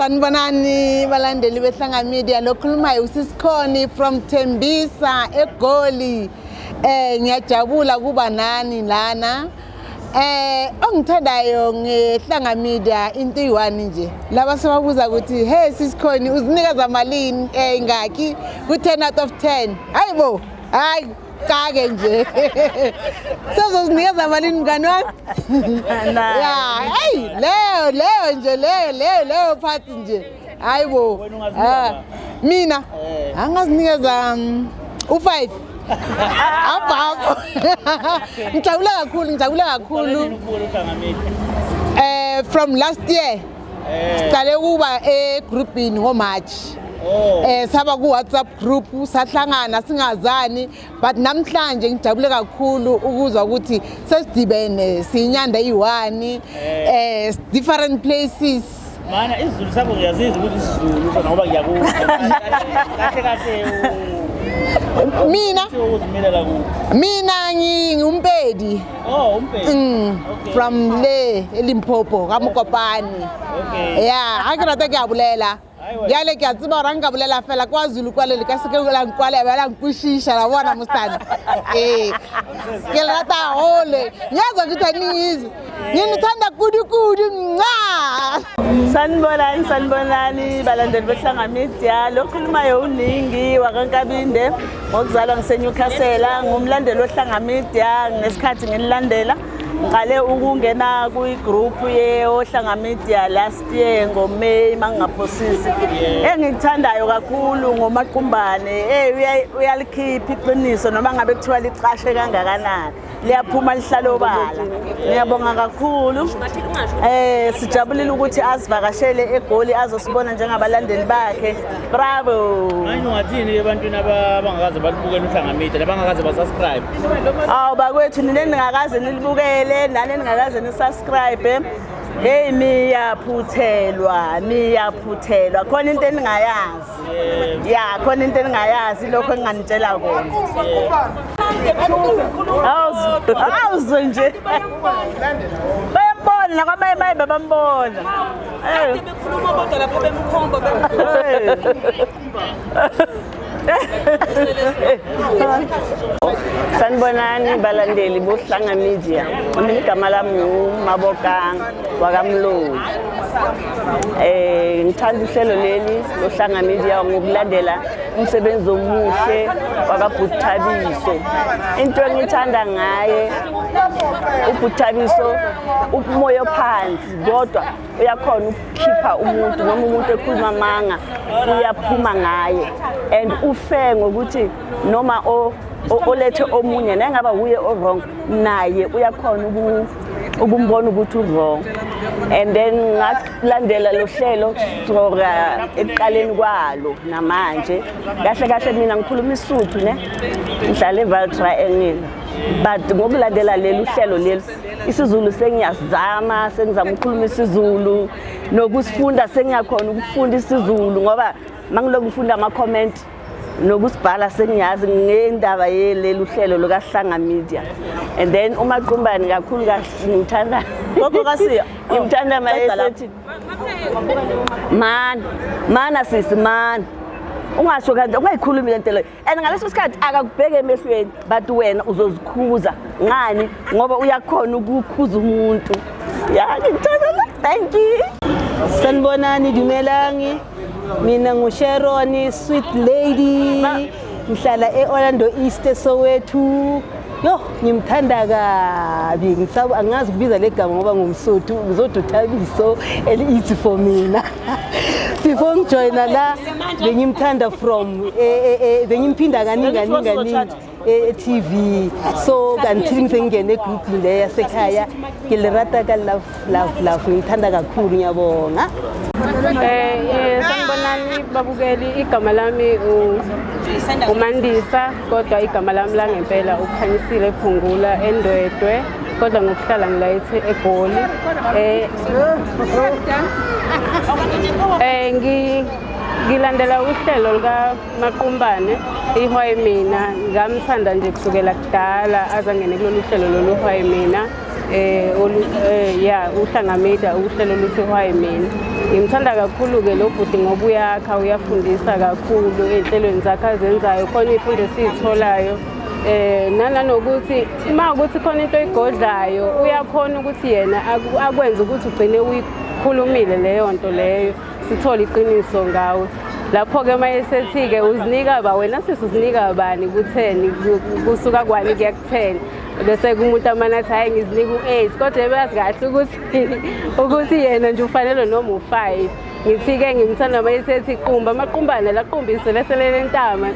Sanibonani balandeli beHlanga Media, lokhulumayo usisikhoni from Thembisa eGoli. Ngiyajabula kuba nani lana. Ongithandayo ngeHlanga Media into iyi-one nje. Laba sebabuza ukuthi, "Hey sisikhoni, uzinikeza malini ingaki ku 10 out of 10?" Hayibo, hayi kake nje. Sezozinikeza malini, mngani wami? Ya, hey, leyo leyo nje, leyo leyo leyo part nje. Hayibo. Wena ungazinika Ah, mina angazinikeza u5. Apho apho. Ngijabula kakhulu, ngijabula kakhulu. Ukubukela uHlanga Media? From last year. Siqale ukuba egroupini ngoMarch. Saba ku WhatsApp group, sahlangana singazani, but namhlanje ngijabule kakhulu ukuzwa ukuthi sesidibene siyinyanda iyi-one, different places. Mana, isiZulu sakho ngiyazizwa ukuthi isiZulu sona, ngoba ngiyakuzwa. Kahle kahle Mina uzimilela kuphi? Mina ngingumpedi. Oh, umpedi. From le eLimpopo, kaMokopane. Ya, ha ke rata ke a bolela. Hayi wena. Jale ke a tseba gore nka bolela fela kwa Zulu kwale le ka seke la nkwale ba la nkwešiša la bona mostane. Ke le rata haholo, ngiyazwa ukuthi aningizwe, nginithanda kudu kudu, mnca. Sanibonani, sanibonani balandeli beHlanga Media. Lokhulumayo uNingi wakaNkabinde, ngokuzalwa ngiseNewcastle, ngumlandeli weHlanga Media. Ngesikhathi nginilandela, ngiqale ukungena kwi-group yeOhlanga Media last year ngoMay, mangingaphosisi. Engikuthandayo kakhulu ngoMaqumbane, uyalikhipha iqiniso noma ngabe kuthiwa licashe kangakanani, liyaphuma lihlale obala. Ngiyabonga kakhulu. Sijabulile ukuthi asivakashele eGoli azosibona njengabalandeli bakhe. Bravo. Manje ungathini ebantwini abangakaze balibukele uHlanga Media nabangakaze basubscribe? Awu bakwethu, nina ningakaze nilibukele nani ningakaze nisubscribe. Hey, niyaphuthelwa, niyaphuthelwa. Khona into eningayazi. Ya, khona into eningayazi, lokho enginganitshela kona. Awuzwe nje. Bayambona nakwamanye maye babambona. Bekhuluma kodwa lapho bemkhomba. Sanibonani balandeli boHlanga Media. Mina igama lami nguMabokang wakaMloyi. Ngithanda uhlelo leli loHlanga Media ngokulandela umsebenzi omuhle wakaBhuthabiso. Into engithanda ngaye uBhuthabiso, umoya ophansi, kodwa uyakhona ukukhipha umuntu noma umuntu ekhuluma amanga, uyaphuma ngaye, and ufair ngokuthi noma olethe omunye nengaba uye o-wrong, naye uyakhona ukumbona ukuthi u-wrong. And then ngalandela lo hlelo kusuka ekuqaleni kwalo namanje. Kahle kahle mina ngikhuluma isiSuthu ne, ngihlala eVaal Triangle, but ngokulandela lelu hlelo lelu, isiZulu sengiyazama, sengizama ukukhuluma isiZulu nokusifunda, sengiyakhona ukufunda isiZulu ngoba mangilokhu ngifunda ama-comment nokusibhala, sengiyazi ngendaba yelelu hlelo lukaHlanga Media. And then uMaqumbane kakhulu kahle ngimthanda. Gogo kaSiya. Ngimthanda Qeda lapho. mayesethi, "Mana, mana sisi, mana, ungasho kanje, ungayikhulumi lento leyo." And ngaleso sikhathi akakubheki emehlweni, but wena uzozikhuza ngani, ngoba uyakhona ukukhuza umuntu. Ya, ngikuthanda la. Thank you. Sanibonani, dumelang. Mina nguSharon Sweet Lady. Ngihlala e-Orlando East eSoweto. Yo, ngimthanda kabi. Ngisaba angazi ukubiza legama ngoba ngumSotho, ngizodwa uThabiso eli easy for mina. Before ngijoyina la, bengimthanda from bengimphinda kaningi kaningi kaningi e-TV. So until ngisengingene egroupini le yasekhaya, ke le rata ka love, love, love. Ngithanda kakhulu, ngiyabonga. Sanibonani babukeli, igama lami uMandisa, kodwa igama lami langempela uKhanyisile Phungula eNdwedwe, kodwa ngokuhlala ngilayithe eGoli. Ngilandela uhlelo luka Maqumbane iHwayi. Mina ngamthanda nje kusukela kudala azangene kulolu hlelo lolu Hwayi. Mina Ya, uHlanga Media, uhlelo luthi Why Mina. Ngimthanda kakhulu-ke lo bhuti ngoba uyakha, uyafundisa kakhulu ey'nhlelweni zakhe azenzayo, khona iy'fundo esiy'tholayo. Nanokuthi uma ukuthi khona into oyigodlayo, uyakhona ukuthi yena akwenze ukuthi ugcine uyikhulumile leyo nto leyo, sithole iqiniso ngawe. Lapho-ke uma esethi-ke uzinika ba wena sisi, uzinika bani ku-10, kusuka kwani kuya ku-10, bese kumuntu amane athi hhayi, ngizinika u-8, kodwa ebazi kahle ukuthi yena nje ufanele noma u-5. Ngithi-ke ngimthanda uma esethi qumba amaqumbane laqumbise lesele lentaba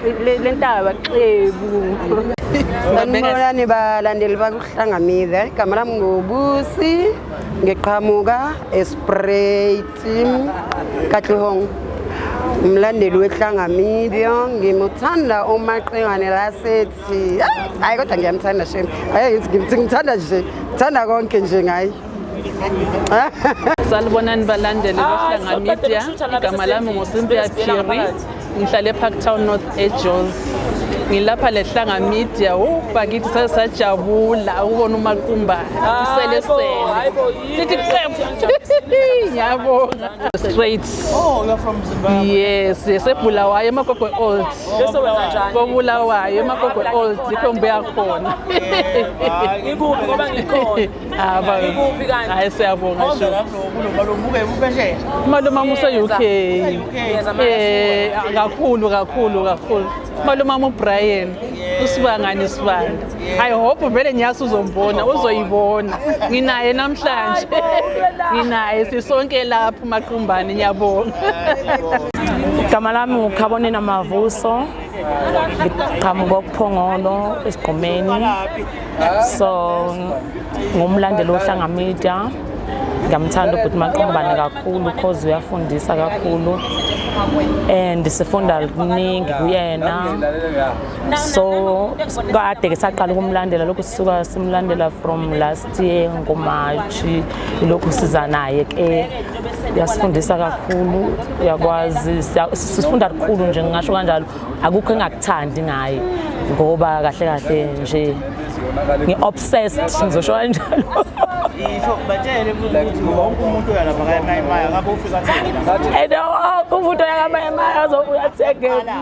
lentaba xebu. Sanibonani balandeli bakuHlanga Media. Igama lami nguBusi, ngiqhamuka eSpruit, Katlehong. Umlandeli weHlanga Media, ngimuthanda uMaqingwane lasethi. Hayi kodwa ngiyamthanda shame. Hayi ngithi ngithanda nje, ngithanda konke nje ngaye. Salibonani balandeli boHlanga Media. Igama lami nguCynthia Phiri. Ngihlala eParktown North eJozi. Ngilapha leHlanga Media. Bakithi sasajabula ukubona uMaqumbane. Iselesele. Lithi qephu. Ngiyabonga. Straight. Oh, you're from Zimbabwe. Yes, eBulawayo eMagogwe Old. Bese wenza njani? Kobulawayo eMagogwe Old yikho ngibuya khona. Ngikuphi ngoba ngikhona? Ah, Ngikuphi kanti? Hayi siyabonga Konke sho. lapho kulo malume ube uphesheya. Malume wami use-UK. Yeza manje. Kakhulu kakhulu kakhulu. Malume wami uBrian usibangani sibanda. I hope vele nyasi uzombona, uzoyibona. Nginaye namhlanje. Nginaye sisonke lapho Maqumbane, ngiyabonga. Igama lami nguKhabonena Mavuso, ngiqhamuka okuPhongolo esigqumeni. So ngumlandeli woHlanga Media. Ngiyamthanda ubhuti Maqumbane kakhulu cause uyafundisa kakhulu and sifunda kuningi kuyena. So kade ke saqala ukumlandela, lokhu sisuka simlandela from last year ngoMarch, lokhu siza naye ke, uyasifundisa kakhulu, uyakwazi sifunda kakhulu nje, ngingasho kanjalo. Akukho engakuthandi ngaye ngoba kahle kahle nje ngi-obsessed, ngizosho kanjalo. Isho batshele futhi ukuthi wonke umuntu oya lapha kaMayimaya ngabe ufika athenge. And wonke umuntu oyakamayemaya azobuya athenge mina,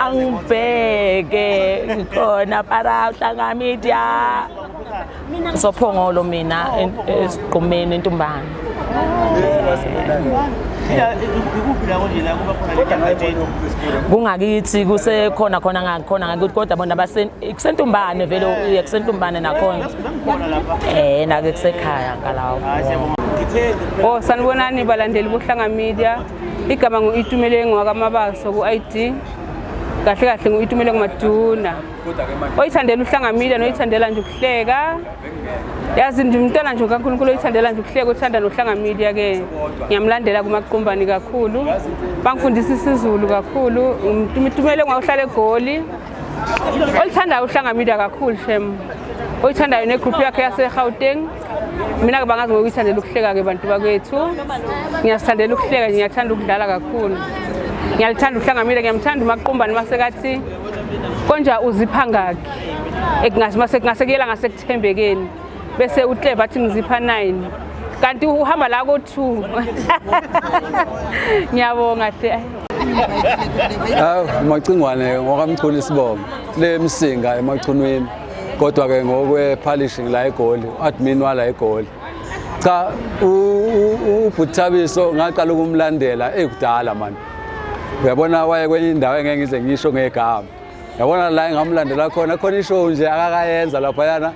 angibheke ngikhona para Hlanga Media. Sophongolo mina, esigqumeni eNtumbane. Ikuphi la konje la kuba khona le Kungakithi kusekhona khona ngakhona ngakithi, kodwa bona base kuseNtumbane vele, uye kuseNtumbane nakhona. Khona lapha. Nake kusekhaya ngalawo. Hayi siyabonga. Ngithenge. Oh, sanibonani balandeli boHlanga Media. Igama ngu-Itumeleng wakaMabaso ku-ID. Kahle kahle ngu-Itumeleng Maduna. Oyithandela uHlanga Media noyithandela nje ukuhleka. Yazi nje umntwana nje kaNkulunkulu oyithandela nje ukuhleka, uthanda noHlanga Media ke. Ngiyamlandela kuMaqumbane kakhulu. Bangifundisa isiZulu kakhulu. Itumeleng wakuhlala eGoli. Olithandayo uHlanga Media kakhulu shem. Oyithandayo negroup yakhe yase-Gauteng. Mina ke bangazi ngokuyithandela ukuhleka ke bantu bakwethu. Ngiyasithandela ukuhleka, ngiyathanda ukudlala kakhulu. Ngiyalithanda uHlanga Media, ngiyamthanda uMaqumbane masekathi konja uzipha ngakhi. Ekungase mase ngasekuyela ngasekuthembekeni. Bese uClever athi ngizipha 9. Kanti uhamba la ko 2. Ngiyabonga hle. Hawu, Macingwane ngokaMchunu isibongo le Msinga eMachunwini, kodwa ke ngokwe publishing la eGoli, admin wala eGoli. Cha, uButhabiso ngaqala ukumlandela ekudala man, uyabona, waye kwenye indawo engeke ngize ngisho ngegama, yabona la engamlandela khona khona ishow nje akakayenza laphayana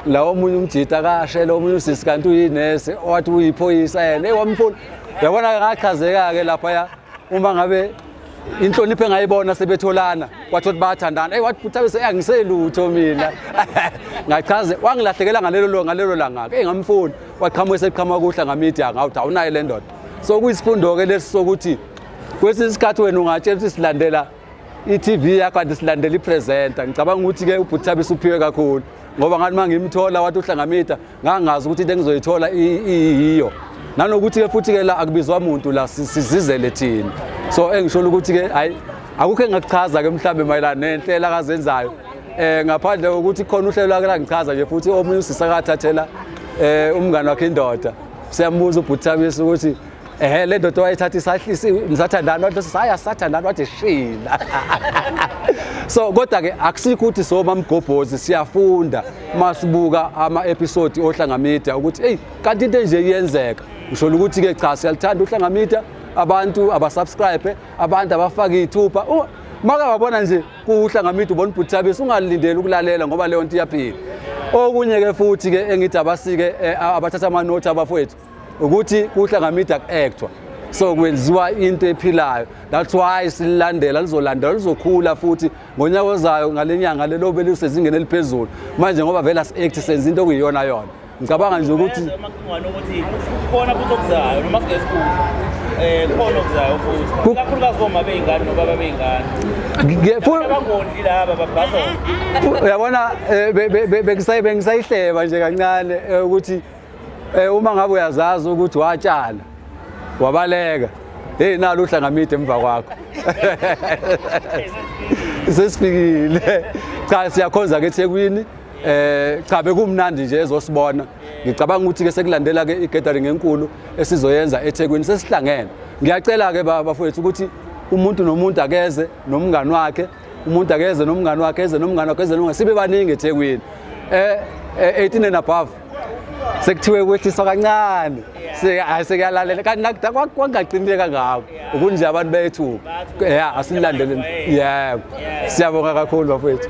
la, omunye umjita akashela omunye usisi kanti uyinesi, wathi uyiphoyisa yena, hey wamfuna, uyabona, ngachazeka-ke laphaya uma ngabe inhlonipho engayibona sebetholana, kwathi ukuthi bayathandana, hey wathi Buthabiso angiselutho mina, ngachaze wangilahlekela ngalelo langa ke, engamfuni waqhamuka seqhamuka kuHlanga Media, ngawuthi awunayo le ndoda. So kuyisifundo-ke lesi sokuthi kwesinye isikhathi wena ungatshela ukuthi silandela i-TV yakho kanti silandela i-presenter. Ngicabanga ukuthi-ke uButhabiso uphiwe kakhulu ngoba ngathi uma ngimthola wathi uHlanga Media, ngangazi ukuthi into engizoyithola iyiyo, nanokuthi-ke futhi-ke la akubizwa muntu la, sizizele thina. So engisho ukuthi-ke hayi, akukho engingakuchaza-ke mhlawumbe mayelana nenhlelo akazenzayo. Ngaphandle kokuthi khona uhlelo lwakhe langichaza nje futhi omunye usisi akathathela umngane wakhe indoda. Siyambuza ubhuti Thabiso ukuthi ehe le ndoda wayithatha isahlisi nisathandana, wathi saya sathandana, wathi shila. So kodwa ke akusikho ukuthi somamgobhozi, siyafunda masibuka ama episode oHlanga Media ukuthi hey kanti into enje iyenzeka. Ngisho ukuthi ke cha, siyalithanda uHlanga Media, abantu abasubscribe, abantu abafaka iy'thupha. Maka wabona nje kuHlanga Media ubona ubhuti Thabiso, ungalindeli ukulalela ngoba leyo nto iyaphila. Okunye ke futhi ke engithi abasike abathatha amanothi abafowethu ukuthi kuHlanga Media ku-actwa, so kwenziwa into ephilayo. That's why silandela, lizolandela, lizokhula futhi ngonyaka ozayo ngale nyanga lelo belusezingeni eliphezulu manje, ngoba vele asi-act, senza into okuyiyona yona. Ngicabanga nje ukuthi Amaqingwane ukuthi khona futhi okuzayo noma singesikhulu, khona okuzayo futhi, ikakhulukazi koma bey'ngane nobaba bey'ngane abangondli laba babhaso. Uyabona, bengisayihleba nje kancane ukuthi uma ngabe uyazazi ukuthi watshala wabaleka, hey, nalo uHlanga Media emva kwakho sesifikile. Cha, siyakhonza ke eThekwini. Cha, bekumnandi nje ezosibona. Ngicabanga ukuthi ke sekulandela ke i-gathering enkulu esizoyenza eThekwini sesihlangene. Ngiyacela ke bafowethu ukuthi umuntu nomuntu akeze nomngani wakhe, umuntu akeze nomngani wakhe, eze nomngani wakhe, eze nomngani, sibe baningi eThekwini. 18 and above sekuthiwe kwehliswa kancane, sekuyalalela kanti nakuda kwangaqinile kangako ukuthi nje abantu bethu ya asilandeleni. Yebo, siyabonga kakhulu bafowethu.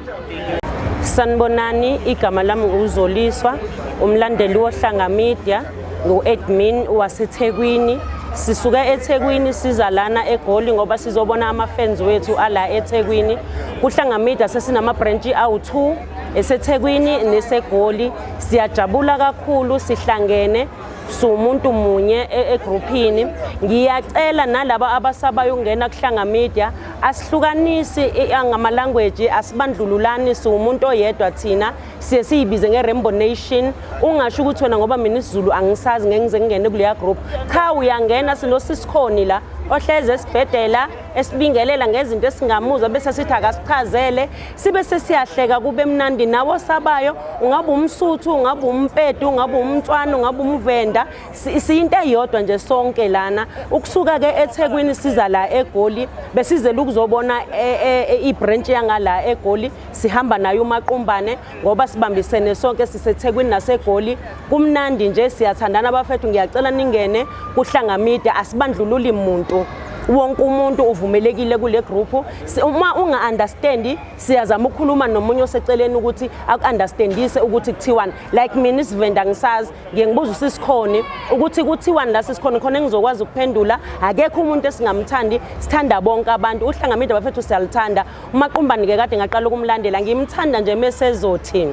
Sanibonani, igama lami uZoliswa, umlandeli woHlanga Media, ngu-admin waseThekwini. Sisuke eThekwini siza lana eGoli ngoba sizobona ama-fans wethu ala eThekwini. KuHlanga Media sesinama-branch awu-2, eseThekwini neseGoli. Siyajabula kakhulu sihlangene siwumuntu munye egruphini. Ngiyacela nalaba abasabayo ukungena kuHlanga Media, asihlukanisi ngama-language, asibandlululani, siwumuntu oyedwa thina. Siye siyibize nge-Rainbow Nation. Ungasho ukuthi wena ngoba mina isiZulu angisazi ngeke ngize ngingene kuleya group. Cha, uyangena. Sinosisikhoni la ohleze esibhedela esibingelela ngezinto esingamuzwa, bese sithi akasichazele, sibe sesiyahleka kube mnandi. Nawe osabayo, ungabe umSuthu, ungabe umPedi, ungabe umTswana, ungabe umVenda, siyinto eyodwa nje sonke lana. Ukusuka-ke eThekwini siza la eGoli, besizele ukuzobona i-branch yangala eGoli. Sihamba nayo uMaqumbane ngoba sibambisene sonke, siseThekwini naseGoli, kumnandi nje, siyathandana abafethu. Ngiyacela ningene kuHlanga Media, asibandlululi muntu, wonke umuntu uvumelekile kule group. Uma unga-understandi, siyazama ukukhuluma nomunye oseceleni ukuthi aku-understandise ukuthi kuthiwani. Like mina isiVenda ngisazi, ngiye ngibuza usisikhoni ukuthi kuthiwani la sisikhoni khona engizokwazi ukuphendula. Akekho umuntu esingamthandi, sithanda bonke abantu. UHlanga Media bafethu siyaluthanda. UMaqumbane-ke kade ngaqala ukumlandela, ngimthanda nje mesezothi,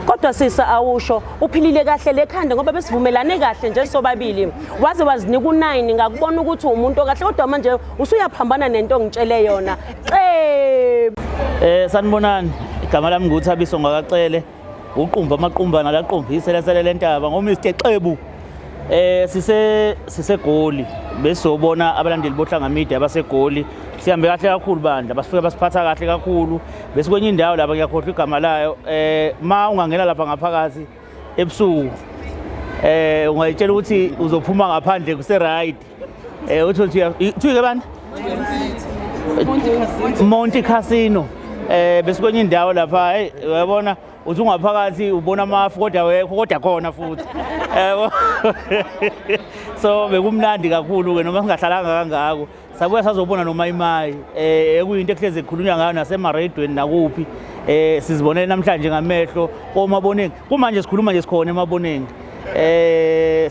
kodwa sisa awusho uphilile kahle lekhanda, ngoba besivumelane kahle nje sobabili, waze wazinika u-9, ngakubona ukuthi umuntu okahle, kodwa manje usuyaphambana nento ongitshele yona, xebu. Sanibonani, igama lami nguThabiso ngakacele, uqumba amaqumbana laqumba iselesele lentaba ngoMr Xebu. Sise siseGoli, besizobona abalandeli boHlanga Media abaseGoli. Sihambe kahle kakhulu bandla, basifika basiphatha kahle kakhulu. Besikwenye indawo lapha, ngiyakhohlwa igama layo. Ma ungangena lapha ngaphakathi ebusuku, ungayitshela ukuthi uzophuma ngaphandle kuse right. Uthi uthi ke bani? Monte Casino. Besikwenye indawo lapha, hey, uyabona uthi ungaphakathi ubona amafu kodwa wekho kodwa khona futhi. Yebo. So bekumnandi kakhulu ke noma singahlalanga kangako. Sabuya sazobona nomayimayi ekuyinto ekuhleze kukhulunywa ngayo nasemaredweni nakuphi. Sizibonele namhlanje ngamehlo komaboneng. Kumanje sikhuluma nje sikhona emaboneng.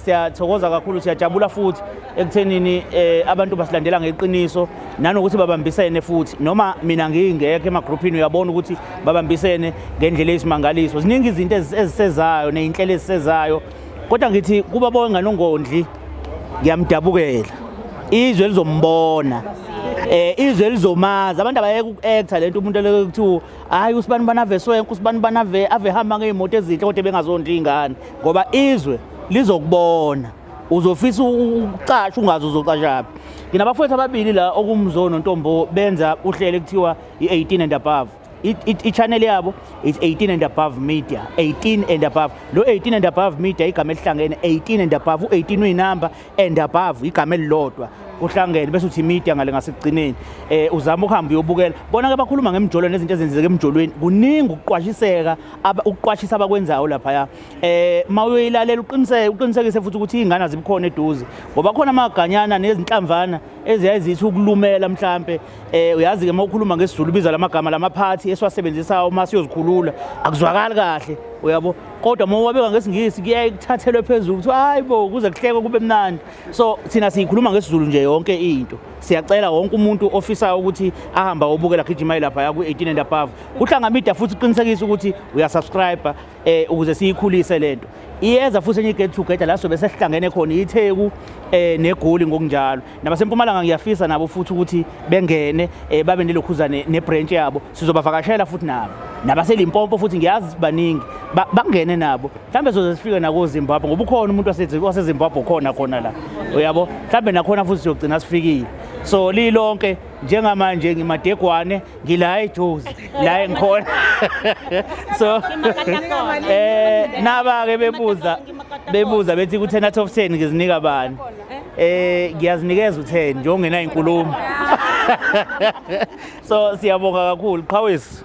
Siyathokoza kakhulu, siyajabula futhi ekuthenini abantu basilandela ngeqiniso nanokuthi babambisene futhi, noma mina ngingekho emagruphini uyabona ukuthi babambisene ngendlela eyisimangaliso. Ziningi izinto ezisezayo ney'nhlelo ezisezayo, kodwa ngithi kuba bonke nongondli ngiyamdabukela, izwe lizombona, izwe lizomazi. Abantu abayeke uku-acta lento, umuntu eleke kuthiwa hayi usibani bani ave swenke, usibani bani ave hamba ngey'moto ezinhle kodwa bengazondli iy'ngane, ngoba izwe lizokubona, uzofisa ukucasha ungazi uzocashaphi. Nginabafowethu ababili la, okumzo noNtombo, benza uhlelo ekuthiwa i-18 and above. I-channel yabo is 18 and above media, 18 and above. Lo 18 and above media igama elihlangene, 18 and above, u-18 uyinamba, and above igama elilodwa uhlangene, bese uthi media ngale ngasekugcineni. Uzama ukuhamba uyobukela bona ke bakhuluma ngemijolo nezinto ezenzeka emjolweni. Kuningi ukuqwashiseka, ukuqwashisa abakwenzayo laphaya. Mawuyilalela uqiniseke, uqinisekise futhi ukuthi iy'ngane azibukhona eduze, ngoba khona amaganyana nezinhlamvana eziyaye zithi ukulumela mhlampe. Uyazi-ke uma ukhuluma ngesiZulu ubiza lamagama lamaphathi esiwasebenzisayo uma siyozikhulula akuzwakali kahle, uyabo. Kodwa uma uwabeka ngesiNgisi kuyaye kuthathelwe phezulu kuthiwa hayi bo, kuze kuhlekwe kube mnandi. So thina siyikhuluma ngesiZulu nje yonke into. Siyacela wonke umuntu ofisayo ukuthi ahambe ayobukela, gijima laphaya ku-18 and above kuHlanga Media, futhi uqinisekise ukuthi uyasubscribe ukuze siyikhulise lento. Iyeza futhi enye i-get together la sobe sesihlangene khona iTheku neGoli ngokunjalo, nabasempumalanga ngiyafisa nabo futhi ukuthi bengene, babe nelokhuzane nebranch yabo, sizobavakashela futhi nabo. NabaseLimpopo futhi ngiyazi baningi, bangene nabo. Mhlambe soze sifike nakoZimbabwe, ngoba ukhona umuntu waseZimbabwe khona khona la, uyabo. Mhlambe nakhona futhi siyogcina sifikile. So lilonke njengamanje ngimadegwane, ngila eJozi la engikhona. So naba ke bebuza bethi ku 10 out of 10 ngizinika bani? Ngiyazinikeza u10 nje ongena inkulumo. So siyabonga kakhulu qhawisi.